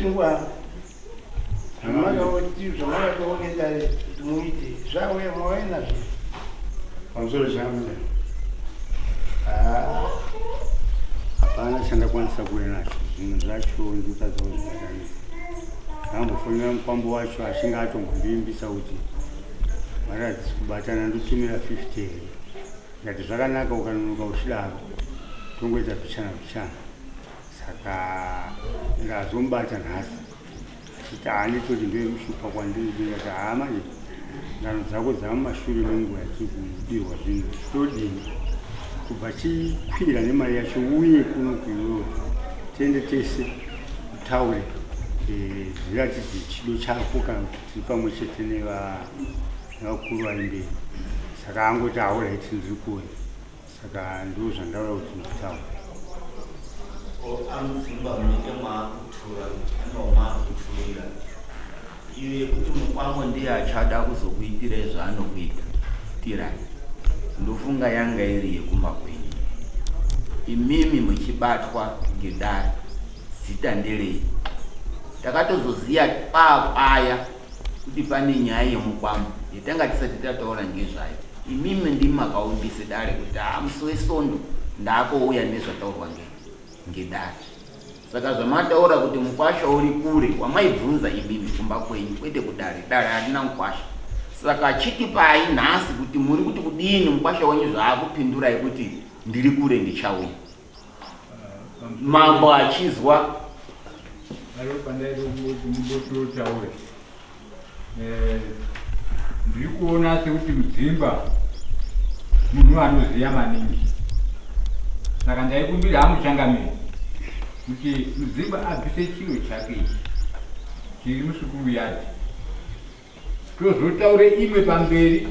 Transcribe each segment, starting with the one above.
Musengwa zvamakati zvamakatoongedza kuti muite zvauya mauya nazvo. Pamusoro changu hapana chandakwanisa kuuya nacho zvinhu zvacho ndikutadza kuzvibatanidza ndambofonera mukwambo wacho achinge atombondivimbisa kuti mari hadzisi kubatana ndotumira 50 here ndikati zvakanaka ukanonoka uchidaro tongoita pichana pichana Saka ndazomubata nhasi achiti haanditoti ndoyekushupa kwandiri ndikati haa manje ngano dzako dzamumashure menguva yatiri kudirwa zvinhu todini kubva chikwira nemari yacho uye kuno kuiwewe tiende tese utaure eh, zviratidze chido chako kana kuti tiri pamwe chete nevakuru vari mberi saka angoti auraiti ndiri kuuya Saka ndizvo zvandaura kuti nditaure. Amudzimba munenge maakutura anova maakuturira iyo yekuti mukwambo ndiye achada kuzokuitirai zvaanokuita tirai ndofunga yanga iri yekumba kwenyu imimi muchibatwa ngedare zita nderei takatozoziya paapaya kuti pane nyaya yemukwambo yatanga tisati tataura ngezvayo Imimi ndimi makaumbise dare kuti haa musi wesondo ndaakouya nezvataurwa ngedare. Saka zvamataura kuti mukwasha uri kure wamaibvunza imimi kumba kwenyu kwete kudare. Dare harina mukwasha. Saka chitipai nhasi kuti muri kuti kudini mukwasha wenyu zvaakupindurai kuti ndiri kure ndichauya. Mambo achizwa. Eh, ndiri kuona sekuti mudzimba munhu anoziva maningi saka ndaikumbira hangu changamire kuti mudzimba abvise chiro chake ichi chiri musukuru yadhi tozotaure imwe pamberi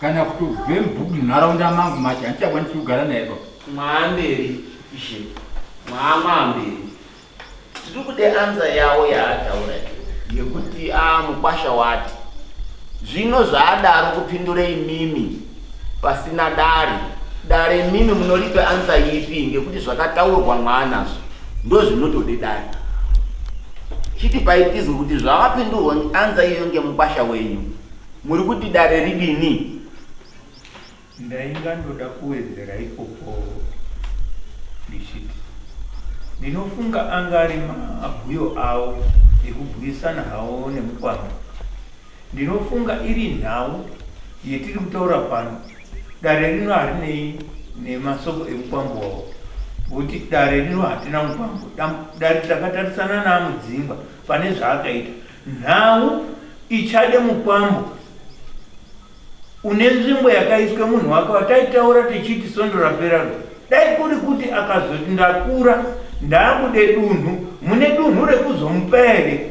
kana kutobve mubhuku munharaunda mangu macho handichakwanisi kugara naye ba mwaamberi ishe mwaamwaamberi Tiri kude answer yawo yaataura yekuti a mukwasha wati zvino zvaadaro kupindure imimi pasina dare dare imimi munoripe answer ipi ngekuti zvakataurwa mwaanazvo ndozvinotode dare chiti paitizwe kuti zvavapindurwa answer iyoyo ngemukwasha wenyu muri kuti dare ridini Ndainga ndoda kuwedzera ipopo ndichiti ndinofunga anga ari mabhuyo avo ekubhuyisana hawo nemukwambo. Ndinofunga iri nhau yetiri kutaura pano dare rino harinei nemasoko emukwambo wavo ngokuti dare rino hatina mukwambo. Dare takatarisana naMudzingwa pane zvaakaita. Nhau ichade mukwambo. Une nzvimbo yakaiswe munhu wake wataitaura tichiti sondo rapera ro. Dai kuri kuti akazoti ndakura ndaakude dunhu, mune dunhu rekuzomupa here?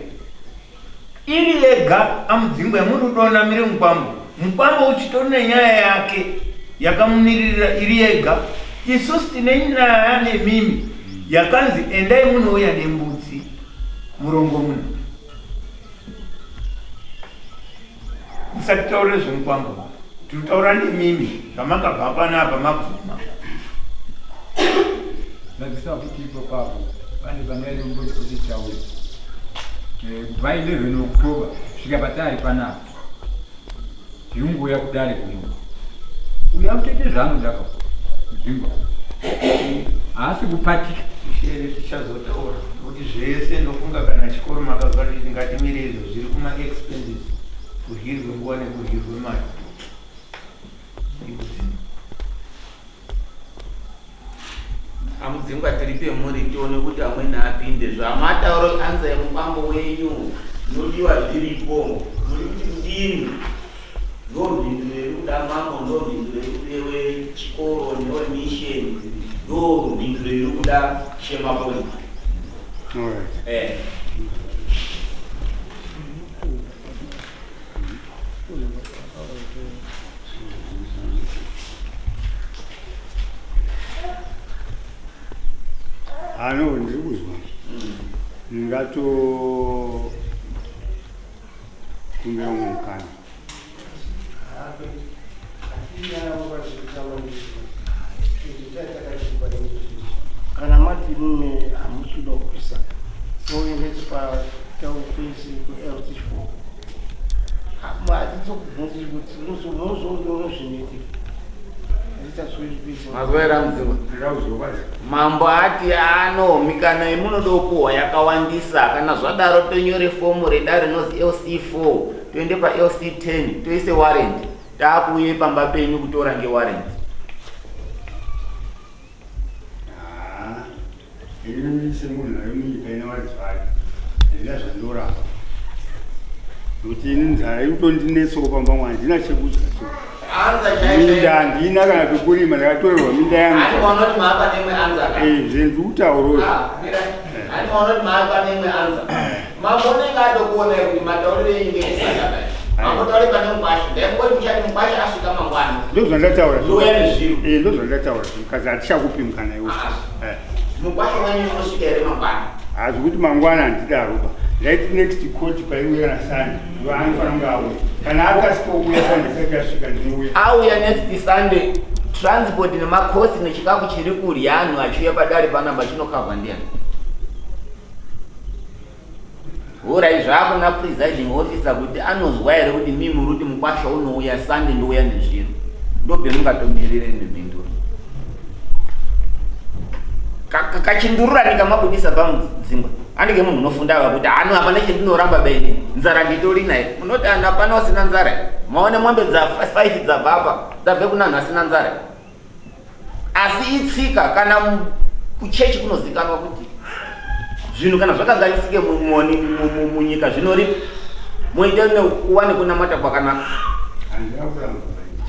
Iri yega amudzingwa yamuri kudonamire mukwambo. Mukwambo uchitori nenyaya yake yakamumiririra iri yega. Isusu tine nyaya nemimi yakanzi endai munouya nembudzi murongomuna. Musatitaurire zvemukwambo, tirikutaura nemimi zvamakabva panapa mabvuma. Ndadzisa futi ipo papo pane pandairomboti kuti taure eh, kubva 11 October kusvika patari panapa tirikungouya kudare kuno uyu akutoite zvaanoda ka mudzingwa haasi kupatika Ishere tichazotaura nokuti zvese ndofunga kana chikoro makazwa tichiti ngatimire izvo zviri kuma expenses kudyirwe nguva nekudyirwe mari ikudzimba. Amudzingwa tiri pemuri tione kuti amweni apinde zvamatauro anza yemukwambo wenyu zvinodiwa zviripo muri kuti kudini ndomhinduro iri kuda mambo ndomhinduro iri kude wechikoro newemisheni ndomhinduro iri kuda shemaponi eh. Ano ndiri kuzwa ndingatokumbira umwe mukana kana mati mune hamusi kuda kupisa Toendese pataupesi kuLT4. Hatizokubvunzi kuti unozozvinoitika. Mazwa here amudzingwa? Mambo ati ano mikana yemunoda kupuhwa yakawandisa kana zvadaro tonyore fomu redare rinozi LC4 toende pa LC10 toise warrant taakuuye pamba penyu kutora ngewarrant. Haa, ini semunhu ari munyika ine varidzi vayo handina zvandoramba nokuti ini nzara iri kutondinetsawo pamba mwa handina chekudya so minda handina kana pekurima ndakatorerwa minda yangu zve ndiri kutaurawo Mambo unenge atokuona kuti matauriro enyu ngekusakadai. Mambo taure pane mukwasha. Ndaingoti muchati mukwasha asvika mangwana. Ndozvandataura. Ndouya nezviro. Eh, ndozvandataura. Mukadzi hatichakupi mukana iwe. Ah. Eh. Mukwasha wenyu unosvika here mangwana? Hazi kuti mangwana handidaro ba. Ndaiti next court paiuya na Sunday. Ndiwo anofanira kunge auya. Kana akasika kuuya Sunday sati asvika ndinouya. Auya next Sunday transport nemakosi nechikafu chiri kurya anhu achiuya padare panapa chinokavha ndiani? Horai zvakuna presiding officer kuti anozwa here kuti mimi muri kuti mukwasha unouya Sunday ndouya nezviro. Ndopemungatomirire nemhinduro. Kachindururani kamabudisa pamudzingwa. Andike munhu unofunda ava kuti ano hapana chendinoramba baini. Nzara nditori naye. Munoti anhu hapana usina nzara. Maone mombe dza 5 dzabva apa dzabve kuna anhu asina nzara. Asi itsika kana kuchechi kunozikanwa kuti zvinhu kana zvakanganisike munyika zvinoripa moita kuwa nekunamata kwakanaka.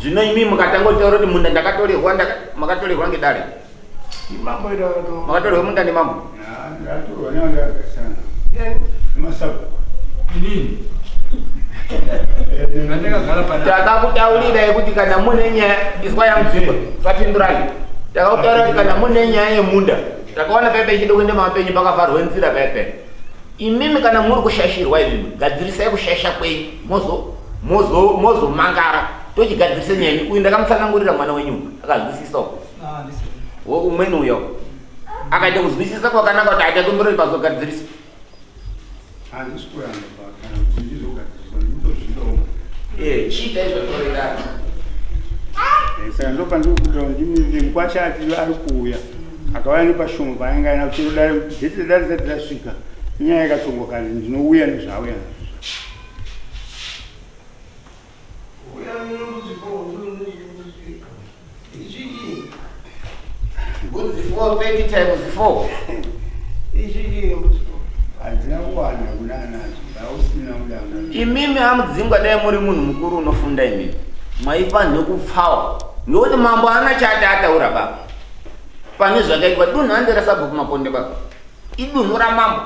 Zvino imi mukatanga kutaura kuti munda ndakatorerwa makatorerwa ngedare. Makatorerwa munda nemambo. Takakutaurirai kuti kana mune nyaya izwa yamudzingwa sapindurai. Takakutaurira kuti kana mune nyaya yemunda takaona paipe ichida kuenda mapenyu pakavharwa nzira paipe. Imimi kana muri kushashirwa imimi gadzirisai kushaisha kwenyu mozo mozo mozomangara tochigadzirise nyaya yenyu. Uyu ndakamutsanangurira mwana wenyu akazwisisawo. Ah, Umweni uyo akaita kuzwisisa kwakanaka kuti aita kumbiro pazogadzirisa. Handisi kuramba kana kuti ndizogadziriswa ndikutozvidawo. Eh, chiita izvo toreda. Eh, saka ndopandiri kuita ndimirire mukwasha ati ari kuuya akauya nepashoma paanenge aina chero dare dheti redare risati rasvika inyaya yakatongwa kare ndinouya nezvaauya nazvo. Mbudzi 4 30 times 4. Handina kuwana kuna anadzo ndausina kudanga. Imimi amudzingwa dai muri munhu mukuru unofunda imimi maifanirwe kupfawa nokuti mambo haana chaati ataura baba pane zvakaitwa dunhu handi rasabhuku Maponde baba idunhu ramambo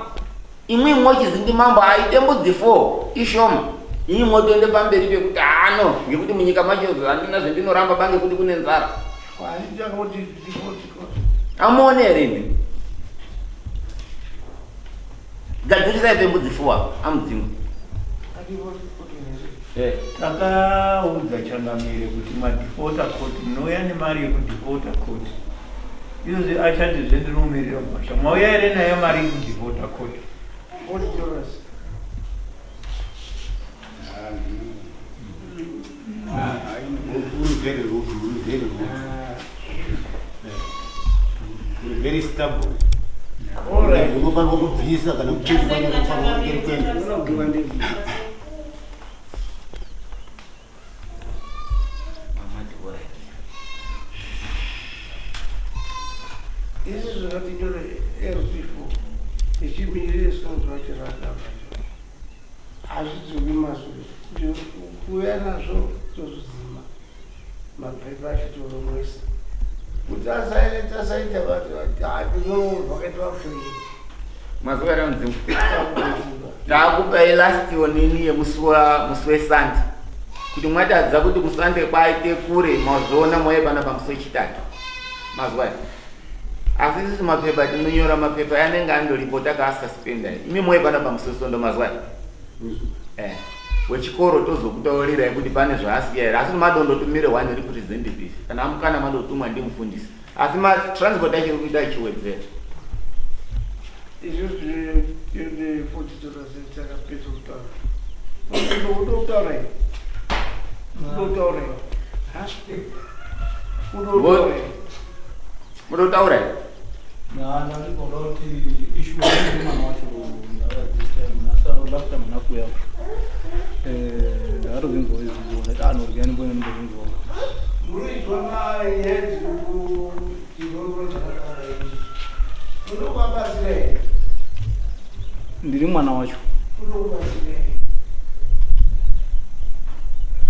imwi mochizi ndimambo aite mbudzi 4 ishoma imwi motoende pamberi pekuti haano ngekuti munyika macho handina zvendinoramba ba ngekuti kune nzara amuone here imi gadzirisai pembudzi 4 amudzingwa. Takaudza changamire kuti madefaulter court munouya nemari yekudefaulter court. Izvozvi achatizve ndinomirira gwasha. Mauya here nayo mari yekudefaulter court? $40. Uri very rude, uri very rude. Uri very stubborn. All right. Unofanirwa kubvisa kana kuchechi kufanirwa kurekera kuenda. Unogiwa ndebvu. Izvi zvakatinyore LP4 tichimirire svondo racho rakaba hazvidzoki masure kuuya nazvo tozvidzima mapepa acho toromwesa kuti asaita vakaita vafei. Mazuva ere mudzimu takupai last onini yemusi musi weSunday kuti mwatadza kuti kuSunday kwaite kure mazviona mauye pana pamusi wechitatu mazuva aya. Asi isusu mapepa tinonyora mapepa anenge andoripo takaasuspenda imi mauye pana pamusi wesondo mazuva aya. Eh, wechikoro tozokutaurirai kuti pane zvaasiya here asi madondotumire one representative kana amukana madotumwa ndimufundisi asi matransport achiri kuita achiwedzera. Izvo zvine 40 dollars takapedza kutaura. Unotaura here? Unotaura here? Ha? Unotaura here? Munotaura here? Ndandikuda kuti issue yemwana wacho ndava this time nhasi last time nakuya ndakatozvinzwa izvo ndati anorya ndimboenda ndimbozvinzwa. Munoizwa nyaya dzirikutiroro zvakadaro izvi. Munovabatsira here? Ndiri mwana wacho. Munovabatsira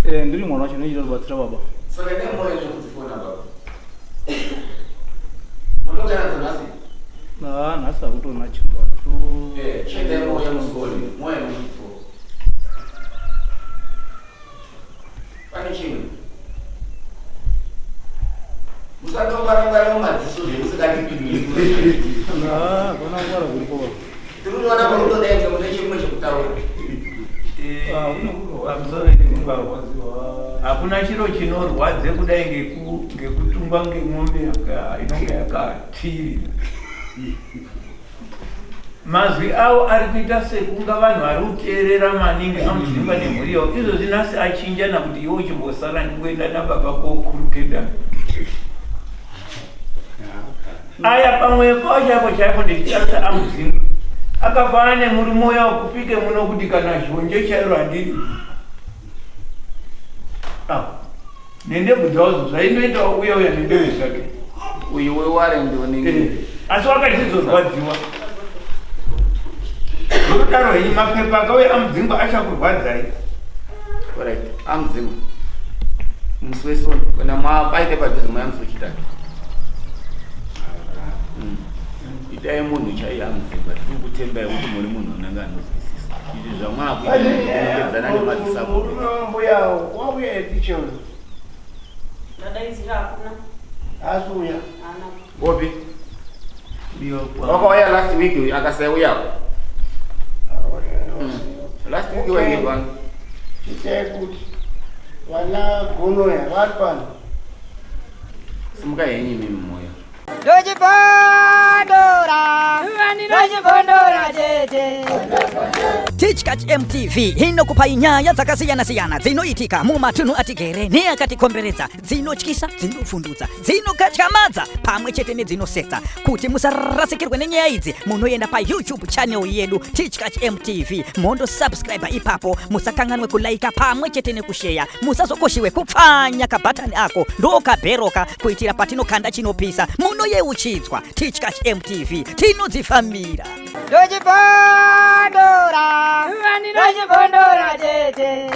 here? Eh, ndiri mwana wacho ndinochita kubatsira baba. Saka nemoyo zvekudzifona baba. Munotogara nadzo nhasi? Ah, nhasi hakutorina chingwa. Eh, chiendai mouya musori, mouya nemuchifo. Pane chimwe. Musatongwara-ngwara mumadziso zvemusingatipinduri. Ah, hapana kungwara kuripo baba. Tiri kutoona muri kutodaidza mune chimwe chekutaura. Ah, kune kurwa. Pamusoro Kurwadziwa. Hakuna chiro chinorwadze kudai ngekutungwa ngemombe inonge yakatirira. Mazwi avo ari kuita sekunga vanhu vari kuteerera maningi amudzimba nemhuri yavo. Izvozvi nhasi achinjana kuti iwe uchimbosara ndingoenda nababa kokurukeda. Aya pamwe pacho chaipo chaipo ndichitarisa amudzimba. Akafanana nemurume uya wekupike muno kuti kana zhonje chairo handiri. Ah, nendebvu dzavo zvaindoita uya uya nendebvu dzake. Uyu wewarendi unenge. Asi wakachizorwadziwa. Zvinodaro henyu mapepa akauya amudzingwa achakurwadzai. Alright, amudzingwa. Musi wesoni, kana mapaite padhuze maya musi wechitatu. Itai munhu chaiye amudzingwa, tiri kukutembai kuti muri munhu unenge anozwisisa. Izvi zvamwakuita kunongedzana nemadzisabhuku. Murume wambuya wauya here uyu? Ndadaidzira hakuna. Haasi uya. Haana. Gopi, wakauya last week uyu akasauyapo. Last week wainge pano. Chitai kuti vana gonoya vari pano. Simuka henyu imimi moyo. Ndochibondora, ndochibondora chete. Tichkach MTV inokupai nyaya dzakasiyana-siyana dzinoitika mumatunhu atigere neakatikomberedza, dzinotyisa, dzinopfundutsa, dzinokatyamadza pamwe chete nedzinosetsa. Kuti musarasikirwe nenyaya idzi, munoenda paYouTube channel yedu Tichkach MTV, mondosubscribe ipapo. Musakanganwe kulaika pamwe chete nekusheya. Musazokoshiwe kupfanya kabhatani ako ndokabheroka kuitira patinokanda chinopisa munoyeuchidzwa. Tichkach MTV tinodzifambira. Ndochibondora, ndochibondora chete.